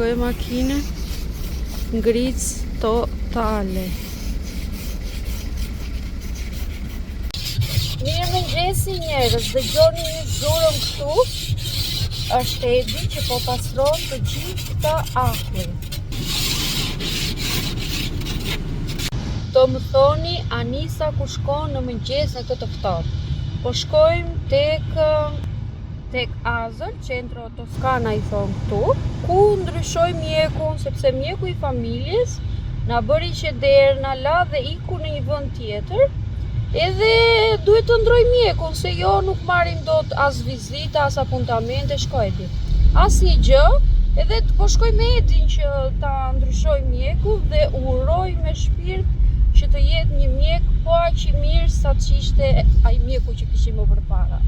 Shikoj makinën, ngricë totale. Mirëmëngjesi njerëz, dëgjoni një zhurmë këtu, është Edi që po pastron të gjithë këtë akull. Do më thoni Anisa ku shkon në mëngjes në këtë të ftohtë. Po shkojmë tek tek ASL, Centro Toscana i thonë këtu, ku ndryshoj mjekun, sepse mjeku i familjes na bëri qeder, na la dhe iku në një vend tjetër, edhe duhet të ndroj mjekun, se jo nuk marrim dot as vizita, as apuntamente, shko Edi. Asnjë gjë, edhe po shkoj me Edin që ta ndryshoj mjekun dhe uroj me shpirt që të jetë një mjek po aq i mirë sa ç'ishte ai mjeku që kishim më përpara.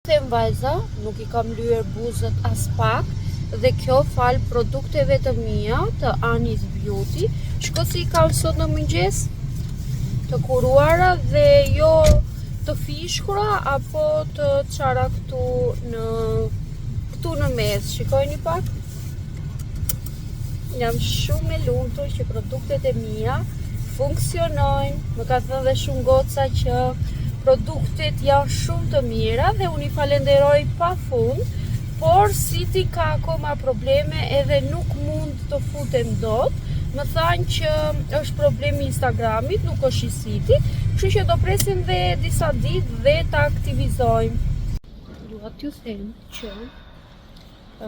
Them vajza, nuk i kam lyer buzët aspak dhe kjo falë produkteve të mia të Anis Beauty. Shiko si i kam sot në mëngjes të kuruara dhe jo të fishkura apo të çara këtu në këtu në mes. Shikojni pak. Jam shumë e lumtur që produktet e mia funksionojnë. Më ka thënë dhe shumë goca që produktet janë shumë të mira dhe unë i falenderoj pa fund, por siti ka akoma probleme edhe nuk mund të futem dot. Më thanë që është problemi i Instagramit, nuk është i sitit, kështu që do presim dhe disa ditë dhe ta aktivizojmë. Dua t'ju them që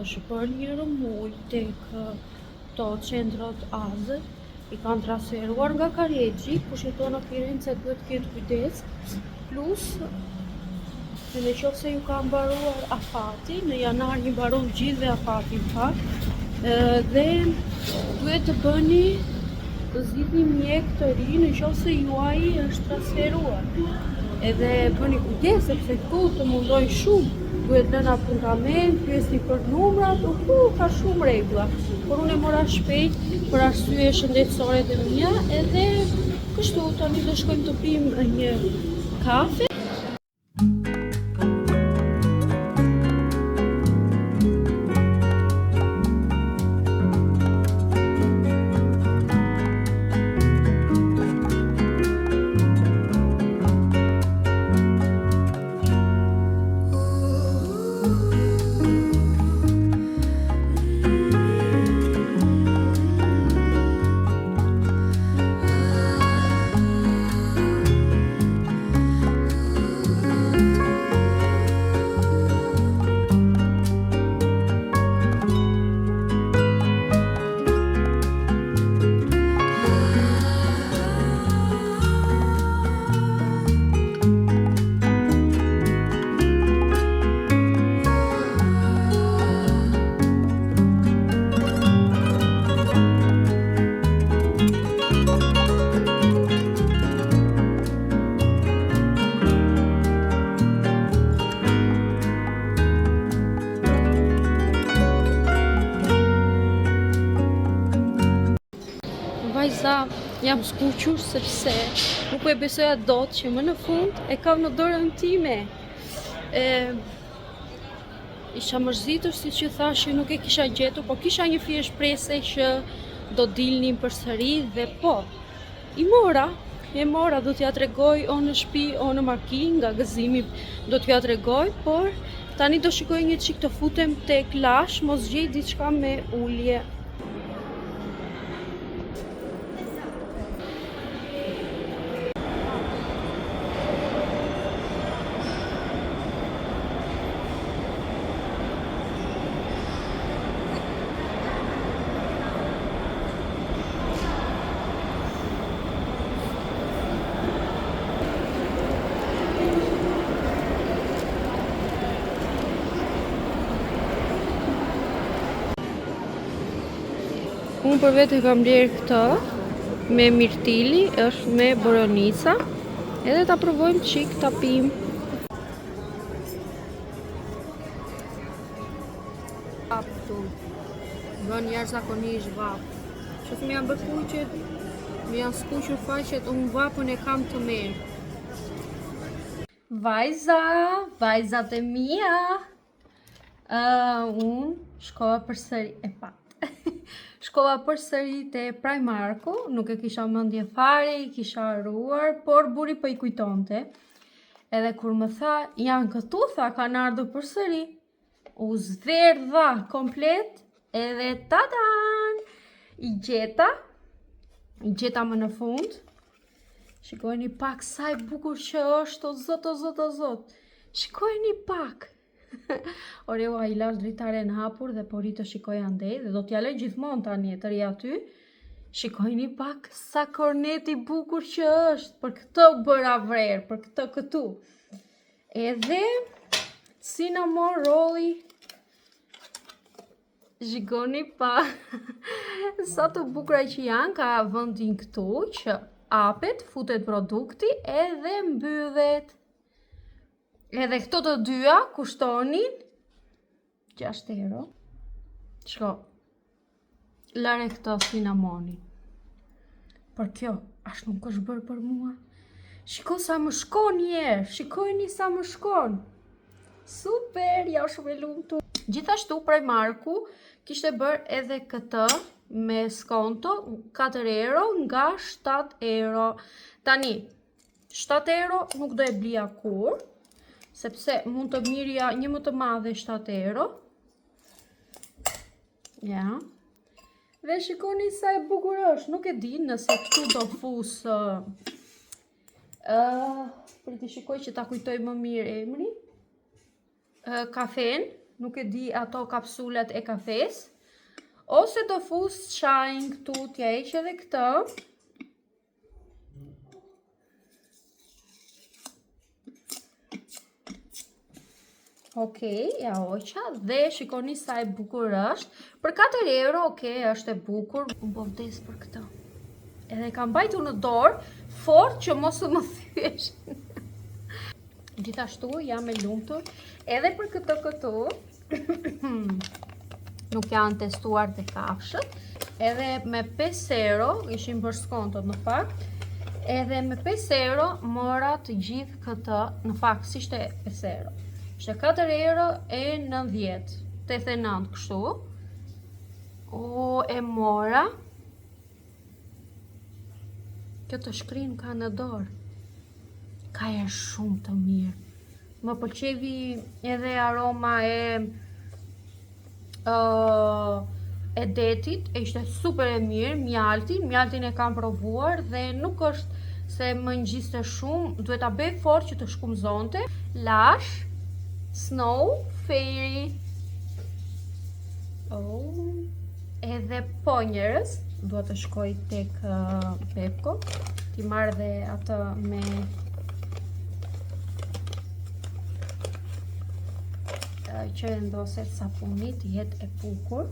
Është bërë një rrëmujë tek këto centrot ASL, i kanë transferuar nga Careggi, kush jeton në Firenze duhet të ketë kujdes, plus dhe në qoftë se ju ka mbaruar afati, në janar ju mbaron gjithëve afati në fakt, dhe duhet të bëni të zgjidhni mjek të ri në qoftë se juaji është transferuar. Edhe bëni kujdes sepse këtu të mundojnë shumë. Duhet lënë apuntament, pyesni për numrat, u ka shumë rregulla. Por unë e mora shpejt për arsye shëndetësore të mia, edhe kështu tani do shkojmë të pimë një kafe. Vajza, jam skuqur sepse nuk po e besoja dot që më në fund e kam në dorën time. E, isha mërzitur siç ju thashë që nuk e kisha gjetur, po kisha një fije shprese që do dilnin përsëri dhe po. I mora, e mora, do t'ja tregoj o në shtëpi o në makinë, nga gëzimi do t'ja tregoj, por tani do shikoj një çik të futem tek Lush, mos gjej diçka me ulje. Unë për vete kam blerë këtë me mirtili, është me boronica, edhe ta provojmë çik ta pim. Bën jashtëzakonisht vapë. Që më janë bërë kuqet, më janë skuqur faqet, unë vapën e kam të mirë. Vajza, vajzat e mia. Uh, unë shkova përsëri e pat. shkova përsëri te Primarku, nuk e kisha mendje fare, i kisha harruar, por burri po i kujtonte. Edhe kur më tha, janë këtu, tha, kanë ardhur përsëri. U zverdha komplet, edhe tadan! I gjeta, i gjeta më në fund. Shikojni pak sa e bukur që është, o zot, o zot, o zot. Shikojni pak. Oreo i lashë dritaren hapur dhe po rri të shikoj andej dhe do t'ja lë gjithmonë tani të rri aty. Shikojni pak sa kornet i bukur që është, për këtë bëra vrer, për këtë këtu. Edhe cinnamon rolli Shikoni pak sa të bukura që janë, ka vendin këtu që hapet, futet produkti edhe mbyllet. Edhe këto të dyja kushtonin 6 euro. Shiko, lëre këto cinnamonin. Por kjo, as nuk është bërë për mua. Shiko sa më shkon njerë, shikojni sa më shkon. Super, jam shumë e lumtur. Gjithashtu Primarku kishte bërë edhe këtë me skonto 4 euro nga 7 euro. Tani, 7 euro nuk do e blija kurrë, sepse mund të merrja një më të madhe 7 euro. Ja. Dhe shikoni sa e bukur është, nuk e di nëse këtu do fus uh, uh, për të shikoj që ta kujtoj më mirë emrin. Uh, kafen, nuk e di ato kapsulat e kafes. Ose do fus çajin këtu, t'ja heq edhe këtë. Ok, ja hoqa dhe shikoni sa e bukur është. Për 4 euro, ok, është e bukur. Unë po vdes për këtë. Edhe kam mbajtur në dorë, fort që mos të më thyesh. Gjithashtu jam e lumtur edhe për këtë këtu. Nuk janë testuar te kafshët. Edhe me 5 euro, ishin bërë skontot në fakt, edhe me 5 euro mora të gjithë këtë, në fakt s'ishte 5 euro. Ishte 4 euro e 90, 89 kështu. O, e mora. Kjo të shkrin ka në dorë. Ka erë shumë të mirë. Më pëlqevi edhe aroma e uh, e detit, e ishte super e mirë, mjaltin, mjaltin e kam provuar dhe nuk është se më ngjiste shumë, duhet ta bëj fort që të shkumëzonte. Lush Snow Fairy. Oh, edhe po njerëz, dua të shkoj tek uh, Pepco, t'i marr dhe atë me që e ndoset sapuni të jetë e bukur.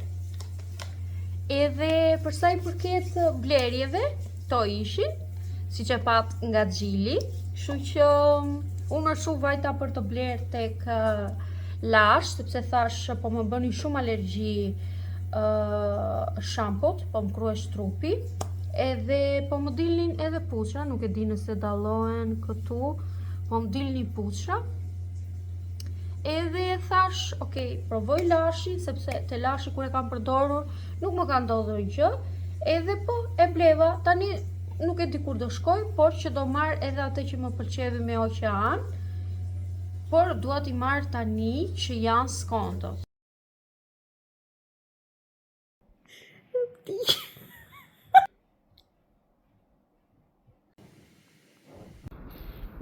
Edhe për sa i përket blerjeve, to ishin, siç e patë nga xhili, kështu që um, unë më shumë vajta për të blerë tek uh, Lush, sepse thashë po më bëni shumë alergji uh, shampot, po më kruhesh trupi, edhe po më dilnin edhe puçra, nuk e di nëse dallohen këtu, po më dilnin puçra, Edhe thash, ok, provoj Lushin, sepse te Lushi kur e kam përdorur, nuk më ka ndodhur gjë, edhe po e bleva, tani nuk e di kur do shkoj, por që do marr edhe atë që më pëlqevi me oqean, por dua t'i marr tani që janë skonto.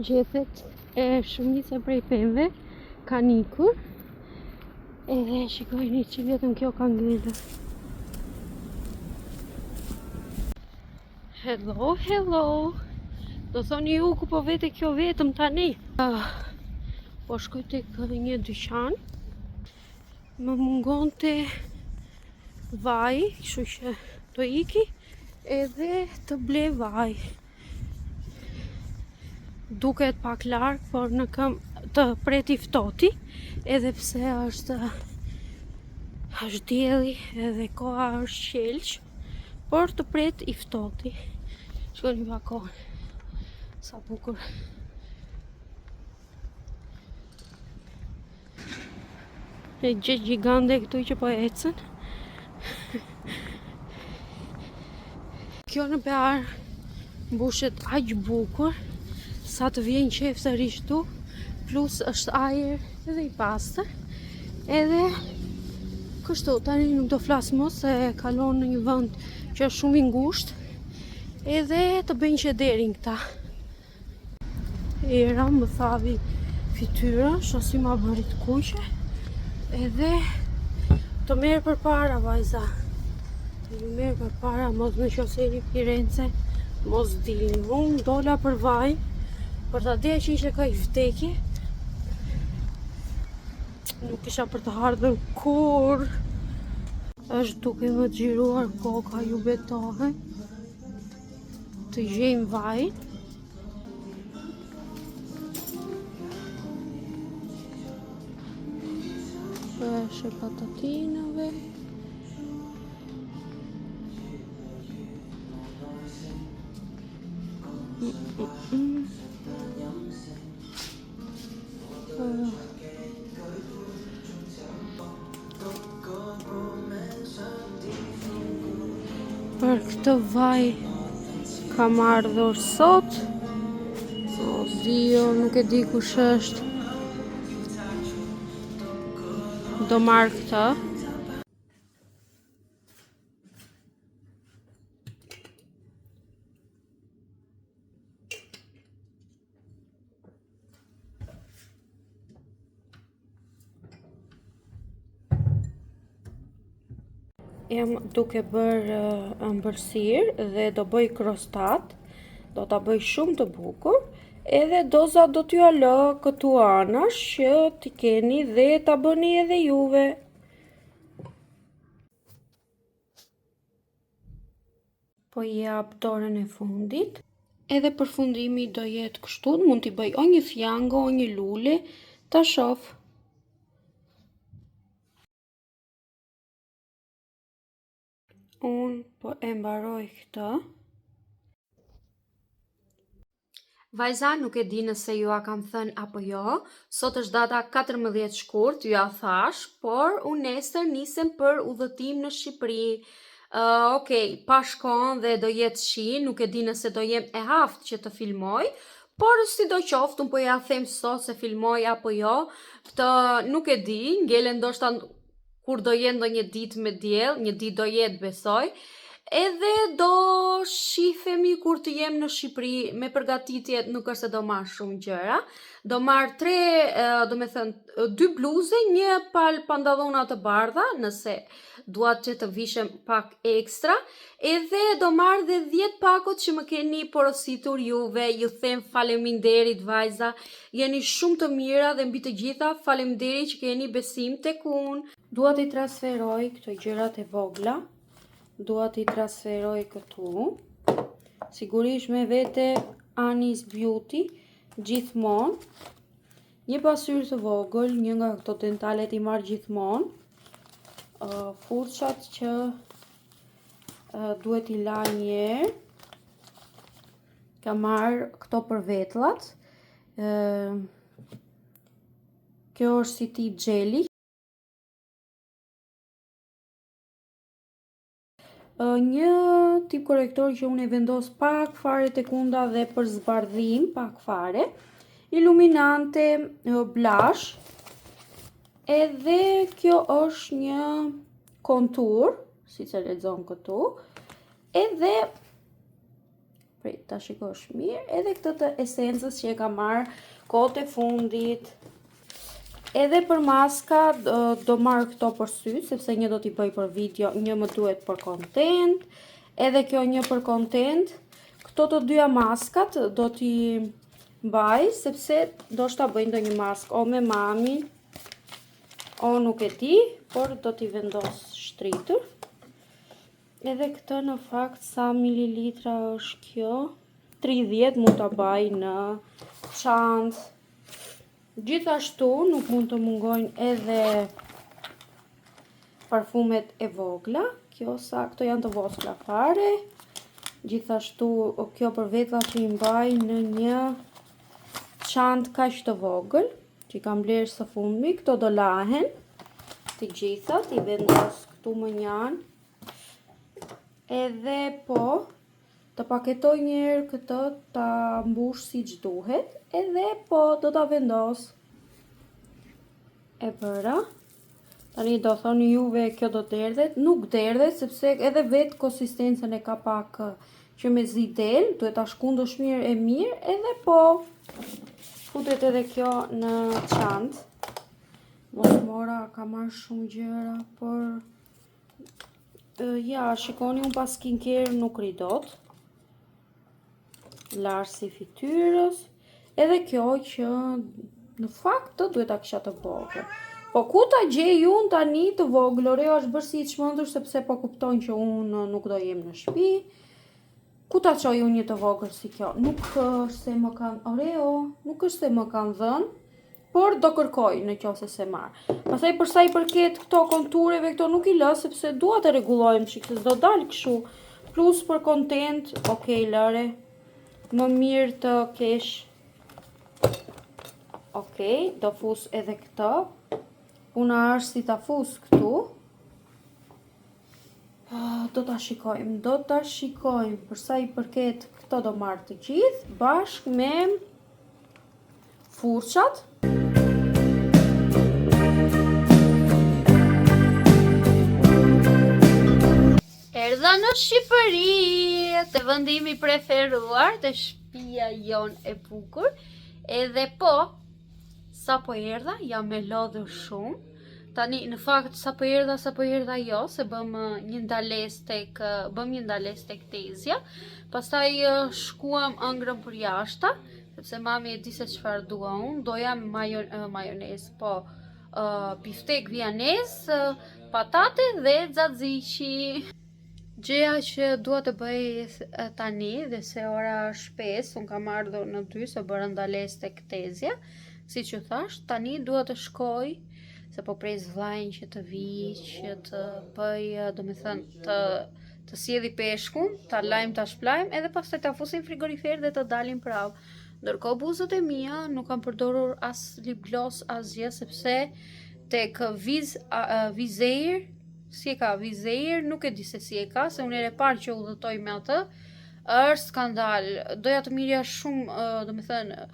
Gjethet e shumica prej pemëve kanë ikur edhe shikojni që vetëm kjo ka ngelur. Hello, hello. Do thoni ju ku po vete kjo vetëm tani. Uh, po shkoj tek një dyqan. Më mungonte vaj, kështu që do iki edhe të blej vaj. Duket pak larg, por në këmbë të pret i ftohti, edhe pse është. Është dielli edhe koha është qelq, por të pret i ftohti. Shikoni pak kohën. Sa bukur. E gjë gjigande këtu që po ecën. Kjo në Bear mbushet aq bukur sa të vjen qejf të rrish këtu, plus është ajër edhe i pastër. Edhe kështu tani nuk do flas më se kalon në një vend që është shumë i ngushtë. Edhe të bëjnë qederin këta. Era më thavi fytyrën, shoh si ma bëri të kuqe. Edhe të merr përpara, vajza. Të ju merr përpara, mos në qoftë se jeni Firence, mos dilni. Unë dola për vaj, për ta dija që ishte kaq vdekje. Nuk kisha për të ardhur kurrë. Është duke më xhiruar koka, ju betohem. Të gjejmë vajin. Është e patatinave. Mm, mm, mm. Për këtë vaj kam ardhur sot. O, dio, nuk e di kush është. Do marr këtë. Jam duke bërë uh, ëmbëlsirë dhe do bëj krostat, do ta bëj shumë të bukur, edhe doza do t'jua lë këtu anash që t'i keni dhe ta bëni edhe juve. Po i jap dorën e fundit. Edhe përfundimi do jetë kështu, mund t'i bëj o një fjango, o një lule, ta shof. Unë po e mbaroj këtë. Vajza, nuk e di nëse jua kam thënë apo jo, sot është data 14 shkurt, jua thashë, por unë nesër nisem për udhëtim në Shqipëri. Uh, ok, pashkon dhe do jetë shi, nuk e di nëse do jem e aftë që të filmoj, por sidoqoftë, unë po ja them sot se filmoj apo jo, këtë nuk e di, ngele ndoshta kur do jetë ndonjë ditë me diell, një ditë do jetë besoj, edhe do shifemi kur të jem në Shqipëri me përgatitje, nuk është se do marr shumë gjëra. Do marr tre, domethënë, dy bluze, një palë pantallona të bardha, nëse dua që të vishem pak ekstra, edhe do marr dhe 10 pakot që më keni porositur juve, ju them faleminderit vajza, jeni shumë të mira dhe mbi të gjitha faleminderit që keni besim tek unë. Dua t'i transferoj këto gjërat e vogla, dua t'i transferoj këtu, sigurisht me vete Anis Beauty, gjithmonë, Një pasqyrë të vogël, një nga këto dentalet i marr gjithmonë. Uh, furçat që uh, duhet t'i laj një herë. Kam marrë këto për vetllat. Uh, kjo është si tip xheli. Një tip korrektor që unë e vendos pak fare tek hunda dhe për zbardhim pak fare. Iluminante blush. Edhe kjo është një kontur, siç e lexon këtu. Edhe Prit, ta shikosh mirë, edhe këtë të esencës që e kam marrë kohët e fundit. Edhe për maska do marr këto për sy, sepse një do t'i bëj për video, një më duhet për content, edhe kjo një për content. Këto të dyja maskat do t'i mbaj, sepse ndoshta bëj ndonjë maskë o me mamin, o nuk e di, por do t'i vendos shtritur. Edhe këtë në fakt sa mililitra është kjo? 30 mund ta mbaj në çantë. Gjithashtu nuk mund të mungojnë edhe Parfumet e vogla, kjo sa këto janë të vogla fare. Gjithashtu kjo për vetulla që i mbaj në një çantë kaq të vogël, që i kam blerë së fundmi, këto do lahen të gjitha, i vendos këtu më njanë. Edhe po, të paketoj njëherë këtë ta mbush si që duhet, edhe po do ta vendos. E bëra. Tani do thoni juve kjo do derdhet, nuk derdhet sepse edhe vetë konsistencën e ka pak që mezi del, duhet ta shkundësh mirë e mirë, edhe po futet edhe kjo në çantë. Mos mora, ka marrë shumë gjëra, por ja, shikoni unë pa skincare nuk rri dot. Larsi fytyrës, edhe kjo që në fakt të duhet ta kisha të vogël. Po ku ta gjej unë tani të vogël, Oreo është bërë si i çmendur sepse po kupton që unë nuk do jem në shtëpi. Ku ta çoj unë një të vogël si kjo? Nuk është se më kanë Oreo, nuk është se më kanë dhënë, por do kërkoj në qoftë se se marr. Pastaj për sa i përket këto kontureve, këto nuk i lë sepse dua të rregullojmë çik, se s'do dal kështu. Plus për content, ok, lëre. Më mirë të kesh. Ok, do fus edhe këto. Puna është si ta fus këtu. Ah, do ta shikojmë, do ta shikojmë. Për sa i përket këto do marr të gjithë bashkë me furçat. Erdha në Shqipëri, te vendi im i preferuar, te shtëpia jonë e bukur. Edhe po, sapo erdha, jam e lodhur shumë. Tani, në fakt, sapo erdha, sapo erdha jo, se bëmë një ndalesë tek, bëmë një ndalesë tek tezja. Pastaj shkuam ngrëmë përjashta, sepse mami e di se çfarë dua unë, doja majo, majonezë, po, uh, biftek vianez, patate dhe xaxhiqi. Gjëja që dua të bëj tani dhe se ora është 5, unë kam ardhur në 2 se bëra ndalesë tek tezja, siç ju thash, tani dua të shkoj se po pres vllajin që të vijë, që të bëj, domethënë të të sjelli peshkun, ta lajm ta shplajm edhe pastaj ta fusim frigorifer dhe të dalim prapë. Ndërkohë buzët e mia nuk kam përdorur as lip gloss asgjë sepse tek Wizz Wizz Air si e ka Wizz Air, nuk e di se si e ka, se unë herë e parë që udhëtoj me atë, është skandal. Doja të mirja shumë, domethënë,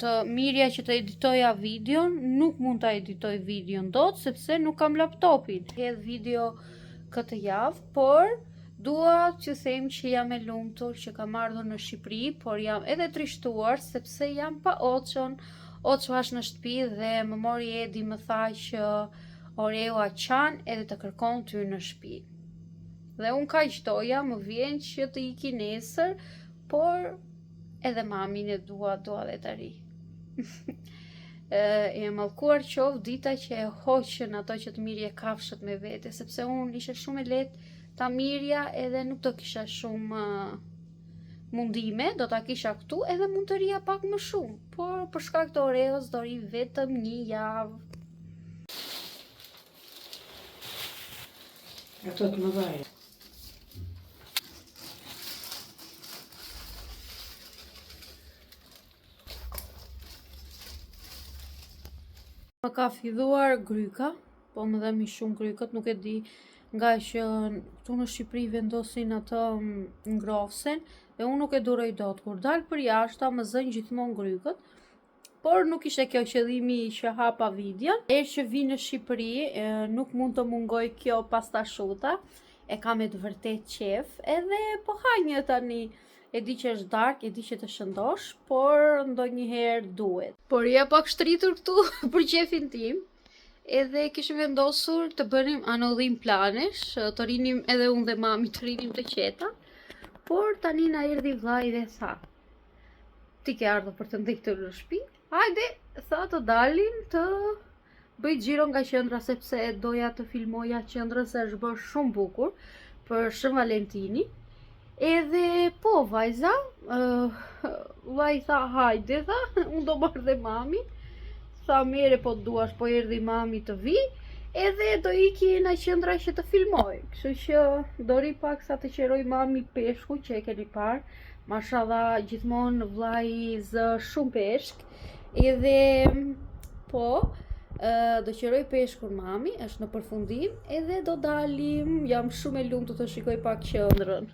të mirja që të editoja videon, nuk mund ta editoj videon dot sepse nuk kam laptopin. Hedh video këtë javë, por dua t'ju them që jam e lumtur që kam ardhur në Shqipëri, por jam edhe trishtuar sepse jam pa Oçon. Oço është në shtëpi dhe më mori Edi më tha që Oreo a qan edhe të kërkon ty në shtëpi. Dhe unë kaq doja, më vjen që të iki nesër, por edhe mamin e dua, dua dhe të ri. e mallkuar qoftë dita që e hoqën ato që të mirje kafshët me vete, sepse unë ishe shumë e lehtë ta mirja edhe nuk do kisha shumë mundime, do ta kisha këtu edhe mund të rria pak më shumë, por për shkak të Oreos do ri vetëm një javë. Ato të mëdhaja. Më ka filluar gryka, po më dhembi shumë grykët, nuk e di nga që këtu në Shqipëri vendosin atë mm, ngrohsen dhe unë nuk e duroj dot. Kur dal për jashta më zën gjithmonë grykët, por nuk ishte kjo qëllimi që hapa videon. Herë që vi në Shqipëri, nuk mund të mungoj kjo pastashuta, e kam me të vërtet qef, edhe po ha një tani. E di që është darkë, e di që të shëndosh, por ndonjëherë duhet. Por ja pak shtritur këtu për qefin tim, edhe kishim vendosur të bënim anullim planesh, të rinim edhe unë dhe mami të rinim të qeta, por tani na erdhi vllai dhe tha, ti ke ardhur për të ndejtur në shtëpi, hajde, tha të dalim të bëj xhiro nga qendra sepse doja të filmoja qendrën se është bërë shumë bukur për Shën Valentini. Edhe po vajza, uh, vllai tha hajde tha, unë do marr dhe mami. Tha mere po duash, po erdhi mami të vi. Edhe do iki në qendra që të filmoj. Kështu që do ri pak sa të qëroj mami peshku që e keni parë. Mashallah, gjithmonë vllai zë shumë peshk. Edhe po, do qëroj peshkun mami, është në përfundim, edhe do dalim, jam shumë e lumtur të shikoj pak qendrën.